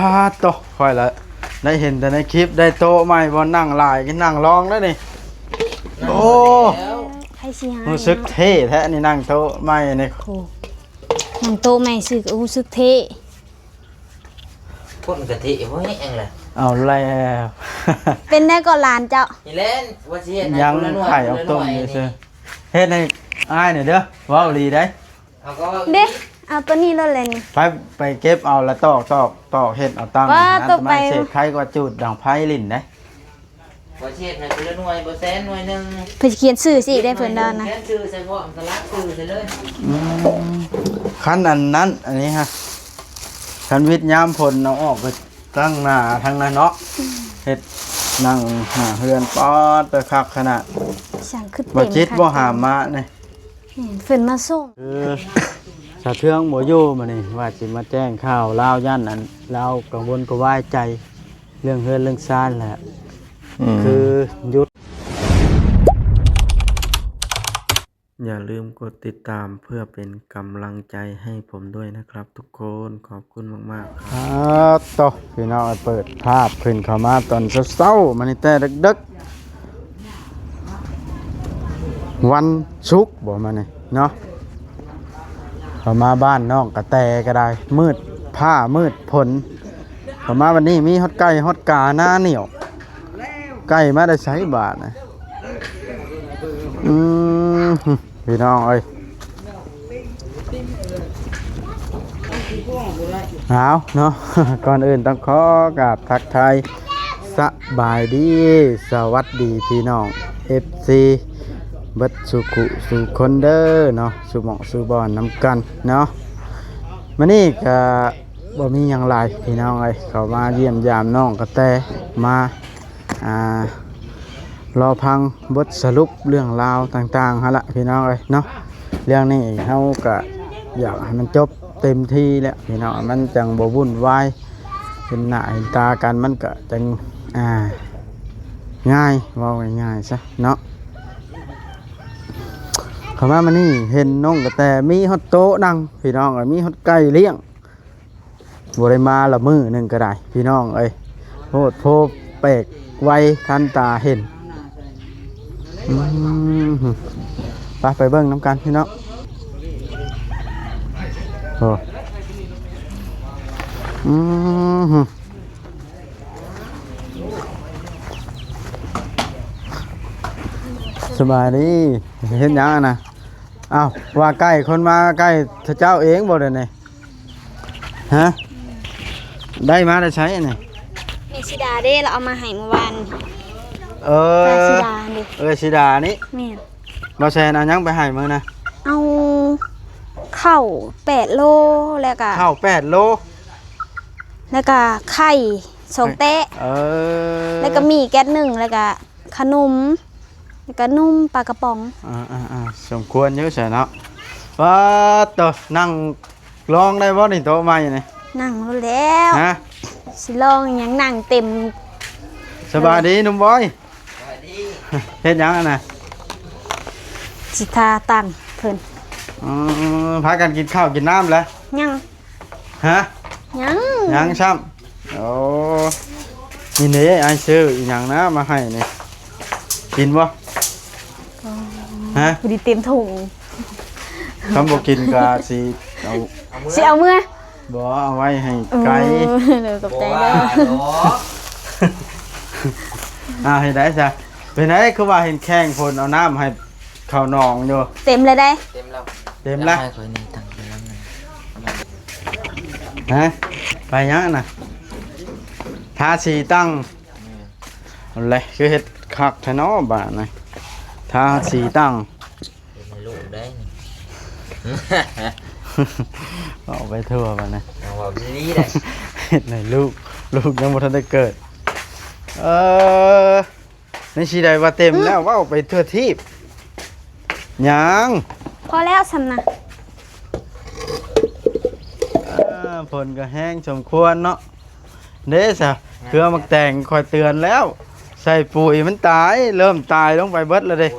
ອາໂຕ ຂ້ອຍລະໄດ້ເຫັນແຕ່ໃນຄລິບ ໄດ້ໂຕະໃໝ່ ບ່ອນນັ່ງຫຼາຍ ນັ່ງລອງເດ້ນີ້. ໂອ້ ໃຜຊິຫາ ຮູ້ສຶກເທ່ແທ້ນີ້ ນັ່ງໂຕະໃໝ່ນີ້. ໂອ້ ນັ່ງໂຕະໃໝ່ຊື່ກໍຮູ້ສຶກເທ່. ຄົນກະທິບໍ່ແຫ້ງແຫຼະ. ເອົາແລ້ວ ເປັນໄດກໍຫຼານເຈົ້າ? ນີ້ແຫຼະ ວ່າຊິເຮັດໃຫ້ ຍັງ ຄົນລະໜ່ວຍ ໄຂ່ອອກຕົ້ມ ຄົນລະໜ່ວຍ ຊື່ໆ. ເຮັດໃຫ້ອ້າຍໜ່ອຍເດີ້ ເວົ້າອີ່ຫຼີໄດ໋. ເອົາກໍເວົ້າອີ່ຫຼີ ເດ້ ເອົາໂຕນີ້ໂລດແຫຼະນີ້. ໄປ ໄປເກັບເອົາລະຕອກ ຕອກ ຕອກເຮັດເອົາຕັ້ງ ວ່າ ຫັ້ນ ໂຕໄປ ເສດໄຂ່ກວ່າຈູດດັງໄຟຫຼິ້ນໄດ໋. ວ່າຊິເຮັດໃຫ້ຄົນລະໜ່ວຍ ບໍ່ແຊນໜ່ວຍໜຶ່ງ. ເພິ່ນຊິຂຽນຊື່ຊິໄດ້ເພິ່ນດອນນະ ຂຽນຊື່ໃສ່ພ້ອມ ສະຫຼັກຊື່ໃສ່ເລີຍ. ອືມ ຄັນອັນນັ້ນ ອັນນີ້ຮະ ຄັນວິດຍາມຝົນເອົາອອກໄປຕັ້ງໜ້າທາງນັ້ນເນາະ. ອືມ ເຮັດນັ່ງໜ້າເຮືອນ ປາດ ໄປຄັກຂະໜາດ. ຊ່າງຄືເຕັມ ບໍ່ຈິດ ຄັກ ບໍ່ຫາມມານີ້. ແມ່ນ ເພິ່ນມາສົ່ງ. ເອີ ສາເທືອງບໍ່ຢູ່ມື້ນີ້ ວ່າຊິມາແຈ້ງຂ່າວລາວ ຢ້ານອັນລາວກັງວົນກະວາຍໃຈເລື່ອງເຮືອນເລື່ອງຊານແຫຼະ. ອືມ ຄືຢຸດ. ຢ່າລືມກົດຕິດຕາມເພື່ອເປັນກຳລັງໃຈໃຫ້ຜົມດ້ວຍນະຄັບທຸກຄົນ. ຂອບ ຂອບຄຸນມາກໆ. ອາໂຕ ພີ່ນ້ອງເອີຍ ເປີດພາບຂຶ້ນເຂົ້າມາຕອນເຊົ້າໆ ມານີ້ແຕ່ເດິກໆ ວັນສຸກບໍ່ ມານີ້ເນາະ. ເຂົ້າມາບ້ານນ້ອງກະແຕກໍໄດ້ ມືດຟ້າມືດຝົນ ເຂົ້າມາບັດນີ້ມີຮອດໄກ່ຮອດກາໜ້າໜຽວ. ໄກ່ມາແຕ່ໃສບາດນະ? ອືມ ພີ່ນ້ອງເອີຍ ເອົາເນາະ ກ່ອນອື່ນຕ້ອງຂໍກາບທັກທາຍສະບາຍດີ ສະຫວັດດີ ພີ່ນ້ອງເອັຟຊີ ເບິດສູ່ຄູ່ສູ່ຄົນເດີເນາະ ສູ່ໝ່ອງສູ່ບ່ອນນຳກັນເນາະ. ມື້ນີ້ກະບໍ່ມີຫຍັງຫຼາຍ ພີ່ນ້ອງເອີຍ ເຂົ້າມາຢ້ຽມຢາມນ້ອງກະແຕ ມາ ອ່າ ລໍຟັງບົດສະຫຼຸບເລື່ອງລາວຕ່າງໆຫັ້ນລະ ພີ່ນ້ອງເອີຍເນາະ. ເລື່ອງນີ້ເຮົາກະຢາກໃຫ້ມັນຈົບເຕັມທີ່ແຫຼະ ພີ່ນ້ອງ ມັນຈັ່ງບໍ່ວຸ່ນວາຍ ເຫັນໜ້າເຫັນຕາກັນ ມັນກະຈັ່ງ ອ່າ ງ່າຍ ເວົ້າງ່າຍໆຊະເນາະ. ເຂົ້າມາມື້ນີ້ເຫັນນ້ອງກະແຕມີຮອດໂຕະນັ່ງ ພີ່ນ້ອງເອີຍ ມີຮອດໄກ່ລ້ຽງ. ບໍ່ໄດ້ມາລະມື້ໜຶ່ງກໍໄດ້ ພີ່ນ້ອງເອີຍ ໂພດໂພແປກໄວທັນຕາເຫັນ. ອືມ ໄປ ໄປເບິ່ງນຳກັນ ພີ່ນ້ອງ. ໂອ້ ອືມ ສະບາຍດີ ເຮັດຫຍັງຫັ້ນນະ? ອ້າວ ວ່າໄກ່ ຄົນມາໄກ່ເຈົ້າເອງບໍ່ດຽວນີ້? ຮະ ໄດ້ມາແຕ່ໃສອັນນີ້? ແມ່ສີດາເດ້ ລາວເອົາມາໃຫ້ມື້ວານ. ເອີ ປ້າສີດາເດ້ ເອີ ສີດານີ້. ແມ່ນ. ບໍ່ແຊນເອົາຫຍັງໄປໃຫ້ມື້ນະ? ເອົາເຂົ້າແປດໂລ ແລ້ວກະ ເຂົ້າແປດໂລ ແລ້ວກະໄຂ່ສອງແຕະ. ເອີ ແລ້ວກະໝີ່ແກັດໜຶ່ງ ແລ້ວກະ ຂະໜົມ ແລ້ວກະໜຸ່ມປາກະປ໋ອງ. ອ່າໆໆ ສົມຄວນຢູ່ຊະເນາະ. ປາດໂຕ ນັ່ງລອງໄດ້ບໍ່ນີ້ ໂຕະໃໝ່ນີ້? ນັ່ງໂລດແລ້ວ. ຮະ? ຊິລອງຫຍັງ ນັ່ງເຕັມ. ສະບາຍດີໜຸ່ມບອຍ. ສະບາຍດີ. ເຮັດຫຍັງຫັ້ນນະ? ຊິທາຕັ້ງເພິ່ນ. ອືມ ພາກັນກິນເຂົ້າກິນນ້ຳແລ້ວ? ຍັງ. ຮະ? ຍັງ ຍັງຊ້ຳ. ໂອ້ ນີ້ເດ້ ອ້າຍຊື້ອີ່ຫຍັງນະມາໃຫ້ນີ້ ກິນບໍ່? ຮະ? ພໍດີເຕັມຖົງ. ຄັນບໍ່ກິນກໍຊິເອົາ ຊິເອົາເມືອ. ບໍ່ ເອົາໄວ້ໃຫ້ໄກ່. ເອີ ເດີ ຂອບໃຈເດີ. ບໍ່ວ່າດອກ. ອ້າວ ເຮັດໄດ້ຊະ. ເປັນໃດຄືວ່າເຫັນແຂ່ງຝົນເອົານ້ຳໃຫ້ ເຂົ້າໜອງຢູ່. ເຕັມແລ້ວເດ້. ເຕັມແລ້ວ. ເຕັມແລ້ວ. ໃຫ້ຂ້ອຍນີ້ຕັ້ງໄປນຳ. ຮະ? ໄປຫຍັງນະ? ທາສີຕັ້ງ. ແມ່ນ. ເອົາແຫຼະ ຄືເຮັດຄັກແທ້ເນາະບາດນີ້. ທາສີຕັ້ງ. ເຮັດໃຫ້ລູກໄດ້ນີ້. ເວົ້າໄປທົ່ວບາດນີ້. ເອົາເວົ້າດີໆໄດ້. ເຮັດໃຫ້ລູກ ລູກຍັງບໍ່ທັນໄດ້ເກີດ. ເອີ. ໃນຊິໄດ້ວ່າເຕັມແລ້ວ ອືມ ເວົ້າໄປທົ່ວທີບ. ຍັງ ພໍແລ້ວຊ່ຳນະ. ອ່າ ຝົນກໍແຮງສົມຄວນເນາະ. ເດ້ຊະ ເຄືອໝາກແຕງຂ້ອຍເຕືອນແລ້ວ ໃສ່ປຸຍມັນຕາຍ ເລີ່ມຕາຍລົງໄປເບິດແລ້ວເດ້.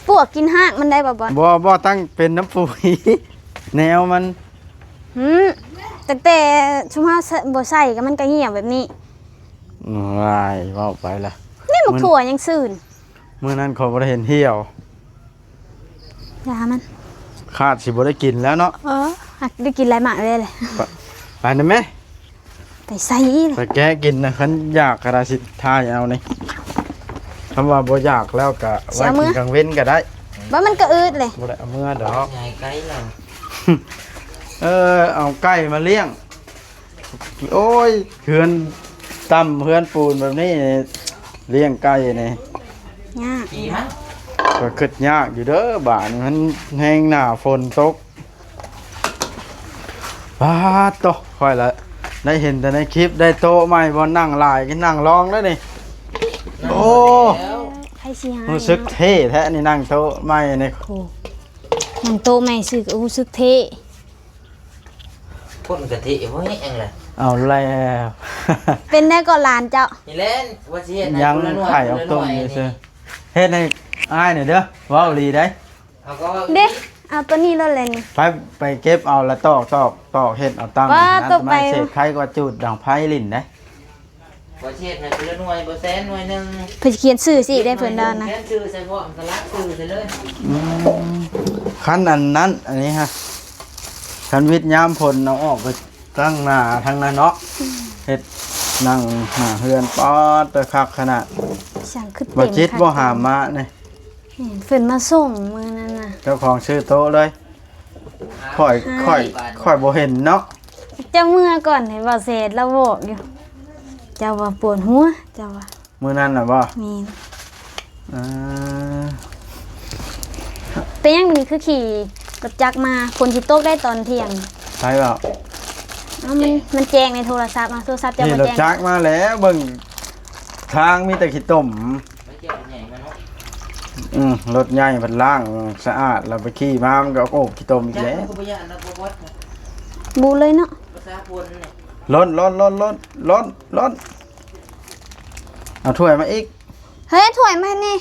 ປວກກິນຮາກມັນໄດ້ບໍ່ບອນ? ບໍ່ ບໍ່ ຕັ້ງເປັນນ້ຳປຸຍ ແນວມັນ. ຫືມ ແ ຕັ້ງແຕ່ຊຸມເຮົາ ຊ- ບໍ່ໃສ່ກໍມັນກໍຫ່ຽວແບບນີ້. ວ້າຍ ເວົ້າໄປລະ. ນີ້ໝາກຖົ່ວຍັງຊື່ນ. ມື້ນັ້ນຂ້ອຍບໍ່ໄດ້ເຫັນຫ່ຽວ. ຢ່າມັນ. ຄາດຊິບໍ່ໄດ້ກິນແລ້ວເນາະ. ເອີ ຫາກໄດ້ກິນຫຼາຍໝາກເລີຍແຫຼະ. ໄປ ໄປນຳແມ. ໄປໃສອີກ ໄປແກະກິນນະ. ຄັນຢາກກໍໄດ້ຊິຖ່າຍເອົານີ້. ຄັນວ່າບໍ່ຢາກແລ້ວກໍໄວ້ກິນກາງເວັນກໍໄດ້. ວ່າມັນກໍອືດເລີຍ. ບໍ່ໄດ້ເອົາເມືອດອກ. ເອີ ເອົາໄກ່ມາລ້ຽງ. ໂອ້ຍ ເຮືອນຕ່ຳ ເຮືອນປູນແບບນີ້ ລ້ຽງໄກ່ນີ້ ຍາກ. ກໍຄິດຍາກຢູ່ເດີ້. ບາດນີ້ມັນແຮງໜາຝົນຕົກ. ປາດໂຕ ຂ້ອຍລະໄດ້ເຫັນແຕ່ໃນຄລິບ ໄດ້ໂຕະໃໝ່ ບ່ອນນັ່ງຫຼາຍ ນັ່ງລອງເດ້ນີ້. ໂອ້ ໃຜຊິຫາ ຮູ້ສຶກເທ່ແທ້ນີ້ ນັ່ງໂຕະໃໝ່ນີ້. ໂອ້ ນັ່ງໂຕະໃໝ່ຊື່ກໍຮູ້ສຶກເທ່. ຄົນກະທິບໍ່ແຮງລະ. ເອົາແລ້ວ ເປັນໄດ້ກໍຫຼານເຈົ້າ. ນີ້ແຫຼະ ວ່າຊິເຮັດໃຫ້ ຍັງ ຄົນລະໜ່ວຍ ໄຂ່ອອກຕົ້ມ ຄົນລະໜ່ວຍ ຊື່ໆ. ເຮັດໃຫ້ອ້າຍໜ່ອຍເດີ້ ເວົ້າອີ່ຫຼີໄດ໋. ເອົາກໍເວົ້າອີ່ຫຼີ ເດ້ ເອົາຕົວນີ້ໂລດແຫຼະນີ້. ໄປ ໄປເກັບເອົາລະຕອກ ຕອກ ຕອກເຮັດເອົາຕັ້ງ. ວ່າ ອາດຈະ ຕົກໄປ ໄມ້ເສດໄຂ່ກໍຈູດດັງໄຟຫຼິ້ນໄດ໋. ວ່າຊິເຮັດໃຫ້ຄົນລະໜ່ວຍ ບໍ່ແຊນໜ່ວຍໜຶ່ງ. ເພິ່ນຂຽນຊື່ຊິໄດ້ເພິ່ນດອນນະ. ຂຽນຊື່ໃສ່ພ້ອມ ສະຫຼັກຊື່ໃສ່ເລີຍ. ອືມ ຄັນອັນນັ້ນ ອັນນີ້ຮະ ຄັນວິດຍາມຝົນເອົາອອກໄປ ຕັ້ງໜ້າທາງນັ້ນເນາະ. ອືມ ເຮັດນັ່ງໜ້າເຮືອນ. ປາດ ແຕ່ຄັກຂະໜາດ. ຊ່າງຄືເຕັມ ບໍ່ຈິດບໍ່ຫາມມານີ້. ແມ່ນ ເພິ່ນມາສົ່ງມື້ນັ້ນນະ. ເຈົ້າຂອງຊື້ໂຕະເລີຍ. ຂ້ອຍ ຂ້ອຍ ຂ້ອຍບໍ່ເຫັນເນາະ. ເຈົ້າເມືອກ່ອນໃຫ້ບ່າວແສນລາວບອກຢູ່. ເຈົ້າວ່າປວດຫົວ ເຈົ້າວ່າ. ມື້ນັ້ນນະບໍ່? ແມ່ນ. ເອີ ເປັນຫຍັງມື້ນີ້ຄືຂີ່ລົດຈັກມາ? ຝົນຊິຕົກໄດ໋ຕອນທ່ຽງ. ໃຜເວົ້າ? ເອົ້າ ມັນ ມັນແຈ້ງໃນໂທລະສັບ. ໂທລະສັບເຈົ້າບໍ່ແຈ້ງ. ລົດຈັກມາແລ້ວ ເບິ່ງທາງມີແຕ່ຂີ້ຕົມ. ອືມ ລົດໃຫຍ່ເພິ່ນລ້າງສະອາດ ແລ້ວໄປຂີ່ມາ ມັນກໍໂອບຂີ້ຕົມອີກແລ້ວ. ແຈັກມັນກໍບໍ່ຢ້ານນະ ບໍ່ບອດນະ. ບູດເລີຍເນາະ. ພາສາຄົນນີ້ ລົ້ນ ລົ້ນ ລົ້ນ ລົ້ນ ລົ້ນ ລົ້ນ. ເອົາຖ້ວຍມາອີກ. ເຮີ້ຍ ຖ້ວຍມາໃຫ້ແດ່.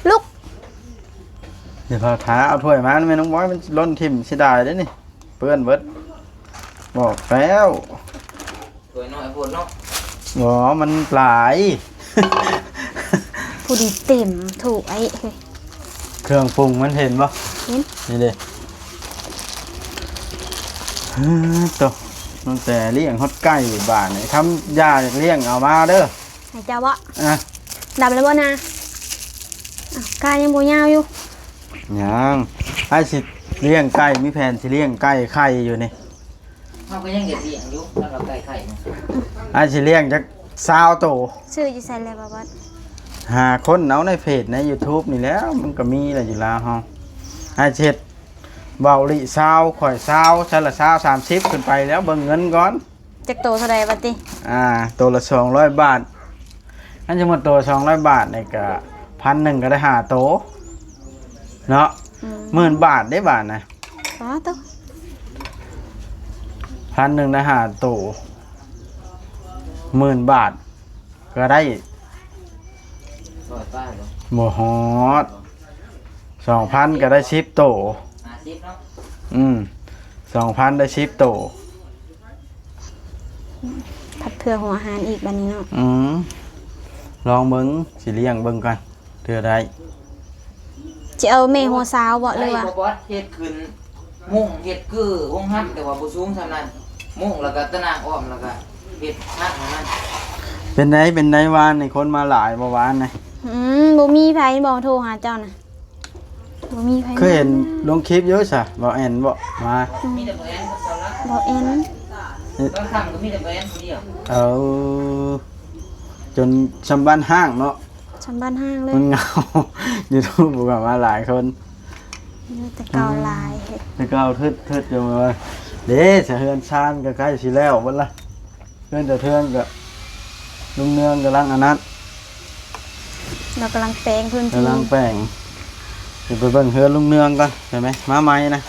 ລຸກ. ດຽວພາ ຖ້າເອົາຖ້ວຍມາ ແມ່ນ້ອງບອຍ ມັນຫຼົ່ນຖິ້ມ ເສຍດາຍເດ້ນີ້ ເປື້ອນເບິດ. ບອກແລ້ວ ຖ້ວຍນ້ອຍໂພດເນາະ. ບໍ່ ມັນຫຼາຍ. ພໍດີເຕັມຖ້ວຍ. ເຄື່ອງປຸງມັນເຫັນບໍ່? ເຫັນ. ນີ້ເດ້. ເອີ ໂຕ ຕັ້ງແຕ່ລ້ຽງຮອດໄກ່ ບາດນີ້ ຄຳຢາກລ້ຽງເອົາມາເດີ້. ໃຫ້ເຈົ້າບໍ່? ອ່ະ ດຳແລ້ວບໍ່ນາ? ອ້າວ ກ້າຍັງບໍ່ຍາວຢູ່. ຍັງ. ອ້າຍຊິລ້ຽງໄກ່ ມີແຜນຊິລ້ຽງໄກ່ໄຂ່ຢູ່ນີ້. ເຮົາກໍຍັງຢາກລ້ຽງຢູ່ ຄັນວ່າໄກ່ໄຂ່ນະ. ອ້າຍຊິລ້ຽງຈັກຊາວໂຕ. ຊື້ຢູ່ໃສແລ້ວບໍ່ບອດ? ຫາຄົ້ນເອົາໃນເພຈໃນຢູທູບນີ້ແຫຼ້ວ ມັນກໍມີແຫຼະຢູ່ລາວເຮົາ. ອ້າຍຊິເຮັດ ເບົາລິຊາວ ຂ້ອຍຊາວ ຊັ້ນລະຊາວ ສາມສິບ ຂຶ້ນໄປແລ້ວ ເບິ່ງເງິນກ່ອນ. ຈັກໂຕເທົ່າໃດບັດນີ້? ອ່າ ໂຕລະສອງຮ້ອຍບາດ. ຄັນສົມມຸດໂຕສອງຮ້ອຍບາດນີ້ກະ ພັນໜຶ່ງກໍໄດ້ຫ້າໂຕເນາະ. ອືມ ໝື່ນບາດເດ້ບາດນະ. ອໍ ໂຕ ພັນໜຶ່ງໄດ້ຫ້າໂຕ ໝື່ນບາດກໍໄດ້ ຮ້ອຍປາຍບໍ່? ບໍ່ຮອດ. ສອງພັນກໍໄດ້ສິບໂຕ. ຫ້າສິບເນາະ. ອືມ ສອງພັນໄດ້ສິບໂຕ. ພັດເພື່ອຫົວອາຫານອີກບັດນີ້ເນາະ. ອືມ ລອງເບິ່ງ ຊິລ້ຽງເບິ່ງກ່ອນ ເທື່ອໄດ້. ຊິເອົາແມ່ຫົວຊາວບໍ່ ຫຼືວ່າ ໄດ້ບໍ່ບອດ ເຮັດຂຶ້ນ ມຸງເຮັດຄືໂຮງຮັບ ແຕ່ວ່າບໍ່ສູງສ່ຳນັ້ນ ມຸງແລ້ວກໍຕະໜ່າງອ້ອມ ແລ້ວກໍເຮັດຮັກໃຫ້ມັນ. ເປັນໃດ ເປັນໃດ ວານນີ້ຄົນມາຫຼາຍບໍ່ວານນີ້? ອືມ ບໍ່ມີໃຜບໍ່ໂທຫາເຈົ້ານະ? ບໍ່ມີໃຜ. ເຄີຍເຫັນລົງຄລິບຢູ່ຊະ ບ່າວແອນບໍ່ມາ? ອືມ ມີແຕ່ບ່າວແອນກັບສາວລາວ. ບ່າວແອນ ຕອນຄ່ຳກໍມີແຕ່ບ່າວແອນຜູ້ດຽວ. ເອີ ຈົນຊ່ຳບ້ານຮ້າງເນາະ. ຊ່ຳບ້ານຮ້າງເລີຍ ມັນເຫງົາ. ຢູທູບບໍ່ກະມາຫຼາຍຄົນ. ແຕ່ເກົ່າຫຼາຍ ແຕ່ເກົ່າທຶດໆ ຈົນວ່າ ເດ້ ສະເຮືອນຊານກໍໃກ້ຊິແລ້ວເບິດລະ. ເຮືອນແຕ່ເຮືອນກໍ ລຸງເນືອງກຳລັງອັນນັ້ນ ລາວກຳລັງແປງພື້ນທີ່ ກຳລັງແປງ. ຊິໄປເບິ່ງເຮືອນລຸງເນືອງກ່ອນ ໄດ້ໄໝ? ມາໃໝ່ນະ.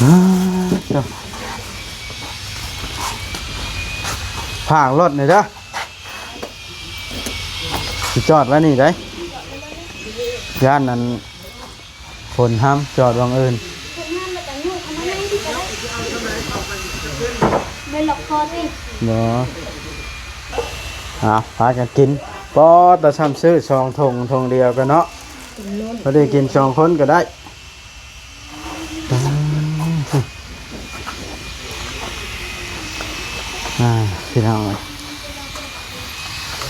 ອ່າ ເຈົ້າ ຝາກລົດໜ່ອຍເດີ້. ຊິຈອດໄວ້ນີ້ໄດ໋ ຢ້ານນັ້ນ ຝົນຫ້ຳຈອດວັງອື່ນ ບໍ່ ເອົາ ພາກັນກິນ ປໍ ຕາຊ່ຳຊື້ສອງຖົງ ຖົງດຽວກັນເນາະ ພໍດີກິນສອງຄົນກໍໄດ້. ອ່າ ພີ່ນ້ອງເອີຍ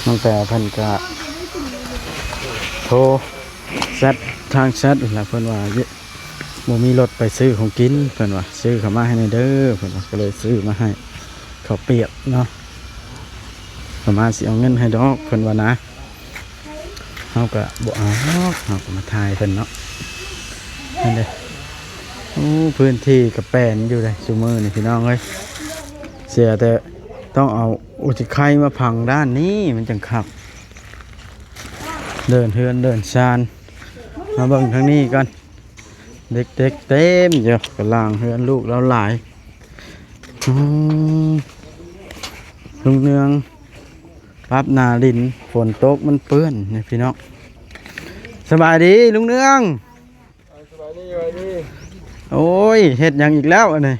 ນ້ອງແຕເພິ່ນກະໂທແຊັດທາງແຊັດແລ້ວ ເພິ່ນວ່າບໍ່ມີລົດໄປຊື້ຂອງກິນ ເພິ່ນວ່າຊື້ເຂົ້າມາໃຫ້ແດ່ເດີ ເພິ່ນວ່າ ກໍເລີຍຊື້ມາໃຫ້ ເຂົ້າປຽກເນາະ ປະມານຊິເອົາເງິນໃຫ້ດອກ ເພິ່ນວ່ານະ. ເຮົາກະບໍ່ເອົາ ເຮົາກະມາຖ່າຍເພິ່ນເນາະ ນັ້ນເດ້. ໂອ້ ພື້ນທີ່ກະແປນຢູ່ເດ້ຊຸມື້ນີ້ພີ່ນ້ອງເອີຍ ເສຍແຕ່ຕ້ອງເອົາອຸຈິໄຄມາຝັງດ້ານນີ້ ມັນຈັ່ງຄັກ ເດີ່ນເຮືອນເດີ່ນຊານ. ມາເບິ່ງທາງນີ້ກ່ອນ ເດັກໆເຕັມຢູ່ ກະລ່າງເຮືອນລູກລາວຫຼາຍ. ອືມ ລຸງເນືອງ ປັບໜ້າດິນ ຝົນຕົກມັນເປື້ອນນີ້ພີ່ນ້ອງ. ສະບາຍດີລຸງເນືອງ. ສະບາຍດີ ສະບາຍດີ. ໂອ້ຍ ເຮັດຫຍັງອີກແລ້ວອັນນີ້?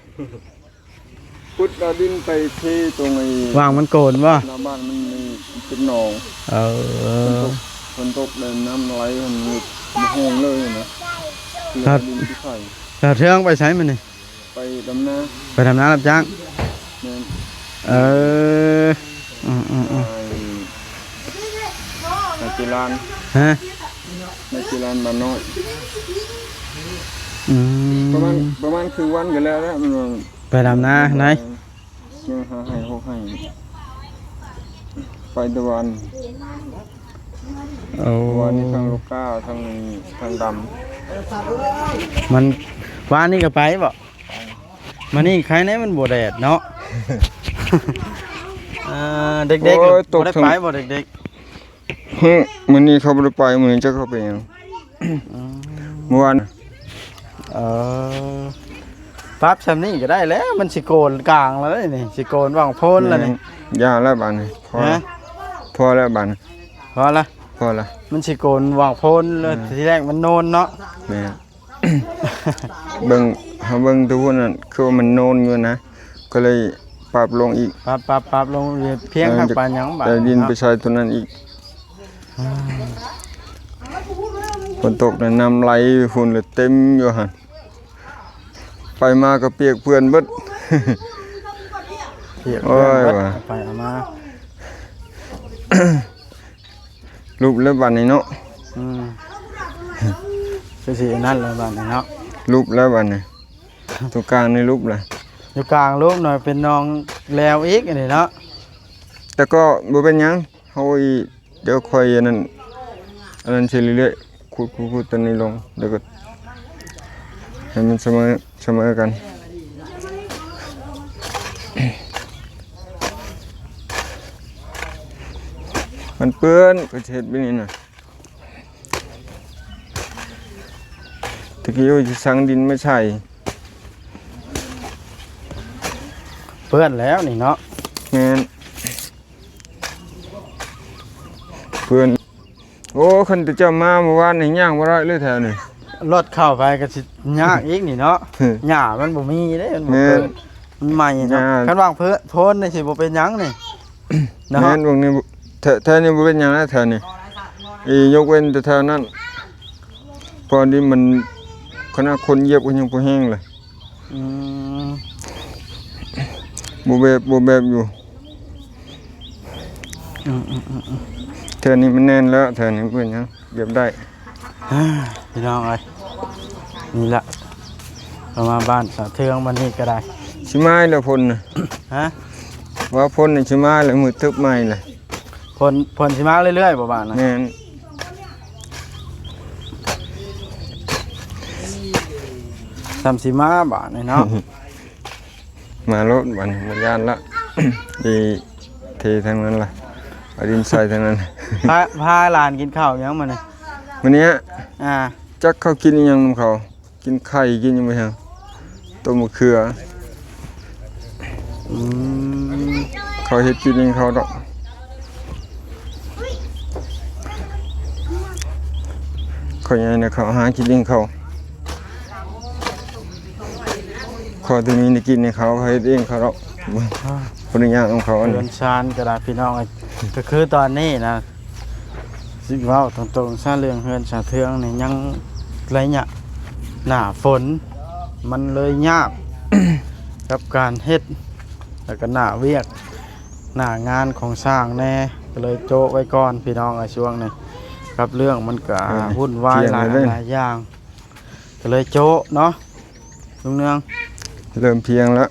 ຂຸດເອົາດິນໄປເທຕົງໄອ້ ຫວ່າງມັນໂກນບໍ່? ໜ້າບ້ານມັນມີເປັນໜອງ. ເອີ ຝົນຕົກ ຝົນຕົກແລ້ວນ້ຳໄຫຼ ມັນບໍ່ແຫ້ງເລີຍນະ. ແລ້ວເທອອກໄປໃສມື້ນີ້? ໄປດຳນາ. ໄປດຳນາຮັບຈ້າງ? ແມ່ນ. ເອີ ອືມໆໆ ໄປນາຈີລານ. ຮະ? ນາຈີລານບ້ານນ້ອຍ. ອືມ ປະມານ ປະມານເຄິ່ງວັນກໍແລ້ວແຫຼະ ມັນວ່າ. ໄປດຳນາໃນ ຍັງຫ້າໄຮ່ຫົກໄຮ່ ໄປແຕ່ວານ. ໂອ້ ວານນີ້ທັງລູກກ້າ ທັງ ທັງດຳ. ມັນ ວານນີ້ກໍໄປບໍ່? ມານີ້ໄຄແນ່ມັນບໍ່ແດດເນາະ. ເອີ ເດັກໆ ໂອ້ຍ ບໍ່ໄດ້ໄປບໍ່ເດັກໆ? ຫຶ ມື້ນີ້ເຂົາບໍ່ໄດ້ໄປ ມື້ນີ້ຈັກເຂົາໄປຫຍັງ. ອືມ ເມື່ອວານ. ເອີ ປັບຊ່ຳນີ້ກໍໄດ້ແລ້ວ ມັນຊິໂກນກາງແລ້ວນີ້ ຊິໂກນຫວ່າງໂພນແລ້ວນີ້. ແມ່ນ ຢ່າແລ້ວບາດນີ້ ພໍແລ້ວ. ຮະ? ພໍແລ້ວບາດນີ້ ພໍລະ ພໍລະ. ມັນຊິໂກນຫວ່າງໂພນແລ້ວ. ອືມ ທີແລກມັນໂນນເນາະ. ແມ່ນ. ເບິ່ງ ເຮົາເບິ່ງແຕ່ພຸ້ນນັ້ນ ຄືວ່າມັນໂນນຢູ່ນະ ກໍເລີຍປັບລົງອີກ. ປັບ ປັບ ປັບລົງ ພຽງ ເອີ ຄັກປານຫຍັງບາດ ແຕ່ດິນໄປໃສ່ຕົວນັ້ນອີກ. ອ່າ ຝົນຕົກນະ ນ້ຳໄຫຼພຸ້ນລະເຕັມຢູ່ຫັ້ນ ໄປມາກໍປຽກເປື້ອນເບິດ. ປຽກເປື້ອນເບິດ. ໂອ້ຍ ວ່າ ເອົາໄປເອົາມາ ຫຼຸບແລ້ວບາດນີ້ເນາະ. ອືມ ຄືຊິອັນນັ້ນແລ້ວບາດນີ້ເນາະ ຫຼຸບແລ້ວບາດນີ້. ຕົງກາງນີ້ຫຼຸບລະ ຢູ່ກາງຫຼຸບໜ້ອຍ ເປັນໜອງແລ້ວອີກອັນນີ້ເນາະ. ແຕ່ກໍບໍ່ເປັນຫຍັງ ເຮົາອີ ດຽວຄ່ອຍອັນນັ້ນ ອັນນັ້ນໃສ່ເລື້ອຍໆ ຂຸດໆໆ ຕົວນີ້ລົງ ແລ້ວກໍໃຫ້ມັນສະເໝີ ສະເໝີກັນ. ມັນເປື້ອນ ກໍຊິເຮັດແບບນີ້ນະ. ຕະກີ້ວ່າຊິສັ່ງດິນມາໃສ່. ເປື້ອນແລ້ວນີ້ເນາະ. ແມ່ນ ເປື້ອນ. ໂອ້ ຄັນແຕ່ເຈົ້າມາມື້ວານນີ້ ຍ່າງບໍ່ໄດ້ເລີຍແຖວນີ້. ລົດເຂົ້າໄປກໍຊິຍາກອີກນີ້ເນາະ. ຫຍ້າມັນບໍ່ມີເດ້ ມັນບໍ່ເກີດ. ແມ່ນ ມັນໃໝ່ເນາະ. ຫຍ້າ ຄັນວ່າງເພີ ໂພນນີ້ຊິບໍ່ເປັນຫຍັງນີ້. ເນາະ ແມ່ນ ເບິ່ງນີ້ ແຖ ແຖວນີ້ບໍ່ເປັນຫຍັງນະ ແຖວນີ້ ອີ ຍົກເວັ້ນແຕ່ແຖວນັ້ນ ເພາະນີ້ມັນ ຂະໜາດຄົນຢຽບກໍຍັງບໍ່ແຫ້ງເລີຍ. ອືມ ບໍ່ແບບ ບໍ່ແບບຢູ່. ອືມໆໆໆ ແຖວນີ້ມັນແໜ້ນແລ້ວ ແຖວນີ້ບໍ່ເປັນຫຍັງ ຢຽບໄດ້. ອ່າ ພີ່ນ້ອງເອີຍ ນີ້ລະ ເຮົາມາບ້ານສາເທືອງມື້ນີ້ກໍໄດ້. ຊິມາແລ້ວຝົນນະ. ຮະ? ວ່າຝົນນີ້ຊິມາແລ້ວ ມືດຕຶບໃໝ່ລະ. ຝົນ ຝົນຊິມາເລື້ອຍໆບໍ່ບາດນະ? ແມ່ນ. ສ່ຳຊິມາບາດນີ້ເນາະ. ມາໂລດບາດນີ້ ບໍ່ຢ້ານລະ ດີເທທັງນັ້ນລະ ເອົາດິນໃສ່ທັງນັ້ນ. ພາ ພາຫຼານກິນເຂົ້າຫຍັງມື້ນີ້? ມື້ນີ້ ອ່າ ຈັກເຂົາກິນອີ່ຫຍັງນຳເຂົາ ກິນໄຂ່ ກິນຫຍັງບໍ່ຫຍັງ ຕົ້ມມະເຂືອ. ອືມ ເຂົາເຮັດກິນເອງເຂົາດອກ. ເຂົາໃຫຍ່ນະ ເຂົາຫາກິນເອງເຂົາ ຂໍແຕ່ມີແນວກິນໃຫ້ເຂົາ ເຂົາເຮັດເອງເຂົາດອກ ບໍ່ໄດ້ຍາກນຳເຂົາອັນນີ້. ເຮືອນຊານກໍໄດ້ພີ່ນ້ອງເອີຍ ກໍຄືຕອນນີ້ນະ ຊິເວົ້າຕົງໆຊະ ເລື່ອງເຮືອນສາເທືອງນີ້ຍັງໄລຍະໜ້າຝົນ ມັນເລີຍຍາກກັບການເຮັດ ແລ້ວກໍໜ້າວຽກໜ້າງານຂອງຊ່າງແດ່ ກໍເລີຍໂຈະໄວ້ກ່ອນພີ່ນ້ອງເອີຍ ຊ່ວງນີ້ ກັບເລື່ອງມັນກໍ ເອີ ວຸ່ນວາຍ ທ່ຽງແລ້ວເດ້ ຫຼາຍ ຫຼາຍຢ່າງ ກໍເລີຍໂຈະເນາະ ລຸງເນືອງ ເລີ່ມທ່ຽງແລ້ວ.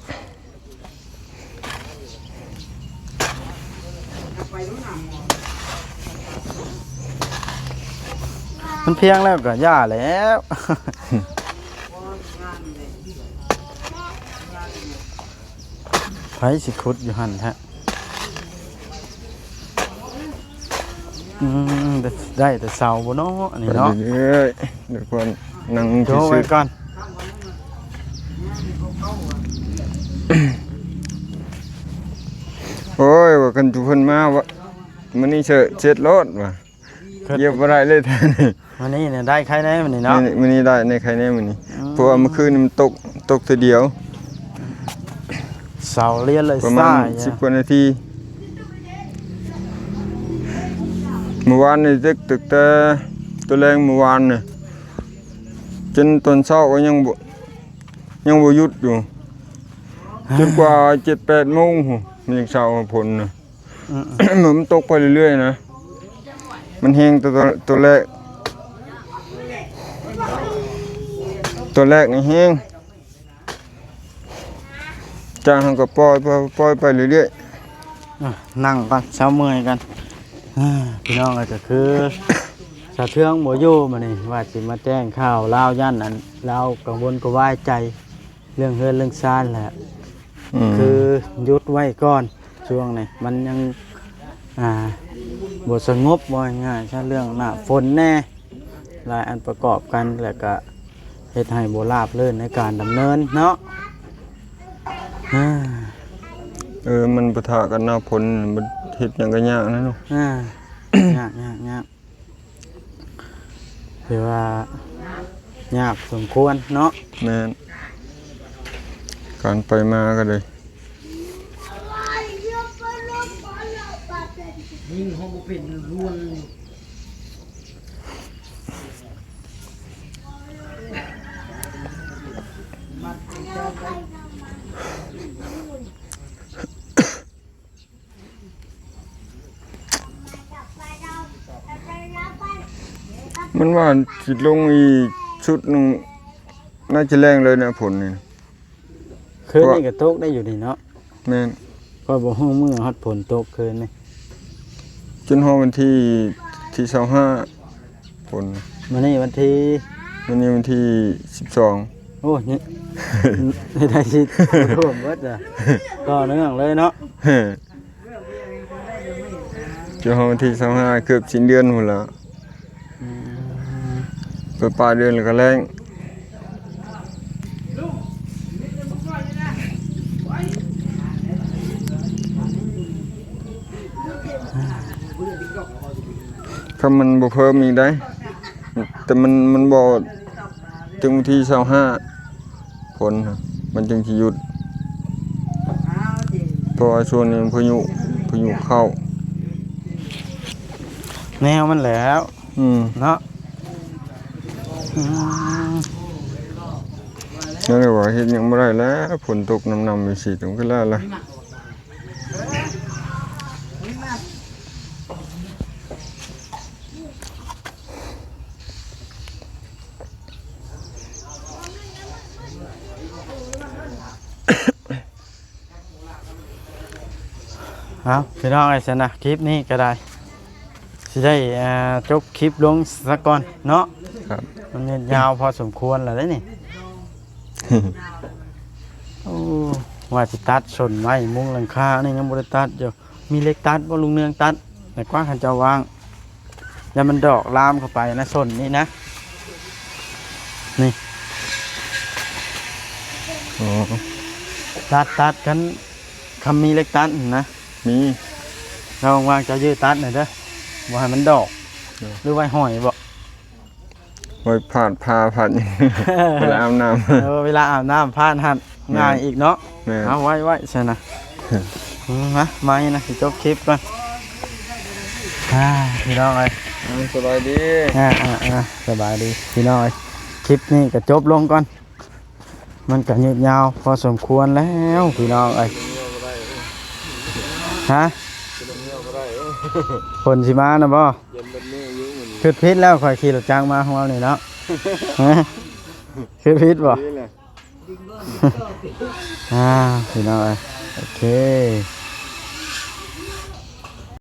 ມັນພຽງແລ້ວກໍຢ່າແລ້ວ ໃຜຊິຂຸດຢູ່ຫັ້ນແທ້. ອືມ ໄດ້ແຕ່ເຊົາບໍ່ເນາະ ອັນນີ້ເນາະ ໄປເລື້ອຍໆ ດຽວກ່ອນ ນັ່ງຊື່ໆ ໂຈະໄວ້ກ່ອນ. ໂອ້ຍ ວ່າຄັນຈຸເພິ່ນມາວ່າ ມື້ນີ້ເສ ເສັດໂລດວ່າ ຢຽບບໍ່ໄດ້ເລີຍແທ້ນີ້. ມື້ນີ້ນະໄດ້ໄຄແນ່ມື້ນີ້ເນາະ ມື້ນີ້ໄດ້ໃນໄຄແນ່ມື້ນີ້ ອືມ ເພາະວ່າມື້ຄືນນີ້ມັນຕົກ ຕົກເທື່ອດຽວ ເສົາລຽນເລີຍ ປະມານສິບກວ່ານາທີ. ມື້ວານນີ້ເຕັກ ຕັ້ງແຕ່ຕອນແລງມື້ວານນີ້ ຈົນຕອນເຊົ້າກໍຍັງບໍ່ ຍັງບໍ່ຢຸດຢູ່ ຈົນກວ່າເຈັດແປດໂມງພຸ້ນ ມັນຍັງເຊົາຝົນນະ. ອືມໆ ມັນຕົກໄປເລື້ອຍໆນະ ມັນແຮງຕອນ ຕອນແລກ ຕອນແລກນີ້ແຮງ ຈາກຫັ້ນກໍປ່ອຍ ປ່ອຍ ປ່ອຍໄປເລື້ອຍໆ. ອ່ະ ນັ່ງກ່ອນ ເຊົາເມື່ອຍກ່ອນ. ອ່າ ພີ່ນ້ອງເອີຍ ກໍຄືສາເທືອງບໍ່ຢູ່ມື້ນີ້ ວ່າຊິມາແຈ້ງຂ່າວລາວ ຢ້ານອັນລາວກັງວົນກະວາຍໃຈ ເລື່ອງເຮືອນເລື່ອງຊານແຫຼະ ອືມ ຄືຢຸດໄວ້ກ່ອນ ຊ່ວງນີ້ມັນຍັງ ອ່າ ບໍ່ສະຫງົບ ເວົ້າງ່າຍໆຊະ ເລື່ອງໜ້າຝົນແດ່ ຫຼາຍອັນປະກອບກັນ ແລ້ວກະເຮັດໃຫ້ບໍ່ລາບລື່ນໃນການດຳເນີນເນາະ. ເອີ ມັນປະທະກັບໜ້າຝົນ ມັນເຮັດຫຍັງກໍຍາກນະເນາະ ອ່າ ຍາກໆໆ. ຖືວ່າຍາກສົມຄວນເນາະ ແມ່ນ ການໄປມາກໍໄດ້ ຍິງເຮົາບໍ່ເປັນລວນຢູ່. ມັນວ່າຊິລົງອີກຊຸດໜຶ່ງ ໜ້າຈະແລງເລີຍນະ ຝົນນີ້. ຄືນນີ້ກໍຕົກໄດ້ຢູ່ນີ້ເນາະ. ແມ່ນ. ຂ້ອຍບໍ່ຮູ້ມື້ຮອດຝົນຕົກຄືນນີ້. ຈົນຮອດວັນທີ ທີຊາວຫ້າ. ຝົນ ມື້ນີ້ວັນທີ ມື້ນີ້ວັນທີສິບສອງ. ໂອ້ຍ ໄດ້ຊິຖ້ວມເບິດລະ ຕໍ່ເນື່ອງເລີຍເນາະ. ຈົນຮອດວັນທີຊາວຫ້າ ເກືອບສິ້ນເດືອນພຸ້ນລະ. ອືມ ໄປປາຍເດືອນລະກະແລ້ງ. ຄັນມັນບໍ່ເພີ່ມອີກໄດ໋ ແຕ່ມັນ ມັນບໍ່ເຖິງວັນທີຊາວຫ້າ ຝົນນະ ມັນຈຶ່ງຊິຢຸດ ເພາະວ່າຊ່ວງນີ້ພາຍຸ ພາຍຸເຂົ້າ ແນວມັນແຫຼ້ວ. ອືມ ເນາະ. ອືມ ນັ້ນແຫຼະວ່າເຮັດຫຍັງບໍ່ໄດ້ແລ້ວ ຝົນຕົກນຳໆ ຈັ່ງຊີ້ ຕ້ອງຄືແລ້ວລະ. ເອົາ ພີ່ນ້ອງເອີຍ ຊັ້ນນະ ຄລິບນີ້ກໍໄດ້ ຊິໄດ້ ອ່າ ຈົບຄລິບລົງຊະກ່ອນເນາະ. ຄັບ ມັນຍາວພໍສົມຄວນແລ້ວເດ້ນີ້. ໂອ້ ວ່າຊິຕັດສົ້ນໄມ້ມຸງຫຼັງຄານີ້ຍັງບໍ່ໄດ້ຕັດຢູ່. ມີເຫຼັກຕັດບໍ່ ລຸງເນືອງຕັດ ແລ້ວກວ່າຄັນເຈົ້າວ່າງ ແລ້ວມັນດອກລາມເຂົ້າໄປນະ ສົ້ນນີ້ນະ ນີ້. ອໍ ຕັດ ຕັດ ຄັນ ຄັນມີເຫຼັກຕັດນະ ມີ. ລະຫວ່າງເຈົ້າຢືດຕັດໜ່ອຍເດີ ບໍ່ໃຫ້ມັນດອກ. ເອີ ຫຼືໄວ້ຫ້ອຍບໍ? ໄວ້ພາດຜ້າພາດຫຍັງ ເວລາອາບນ້ຳ ເອີ ເວລາອາບນ້ຳພາດຫັ້ນ ແມ່ນ ງ່າຍອີກເນາະ. ແມ່ນ ເອົາໄວ້ໆຊັ້ນນະ ອືມ ມາ ມານີ້ນະ ຊິຈົບຄລິບກ່ອນ. ອ່າ ພີ່ນ້ອງເອີຍ ເອີ ສະບາຍດີ ອ່າໆໆ ສະບາຍດີພີ່ນ້ອງເອີຍ. ຄລິບນີ້ກໍຈົບລົງກ່ອນ ມັນກໍຍືດຍາວພໍສົມຄວນແລ້ວພີ່ນ້ອງເອີຍ. ຮະ? ຝົນຊິມານະບໍ່? ຄິດຜິດແລ້ວ ຂ້ອຍຂີ່ລົດຈັກມາຂອງເຮົານີ້ເນາະ. ຮະ? ຄິດຜິດບໍ່? ອ່າ ພີ່ນ້ອງເອີຍ ໂອເຄ.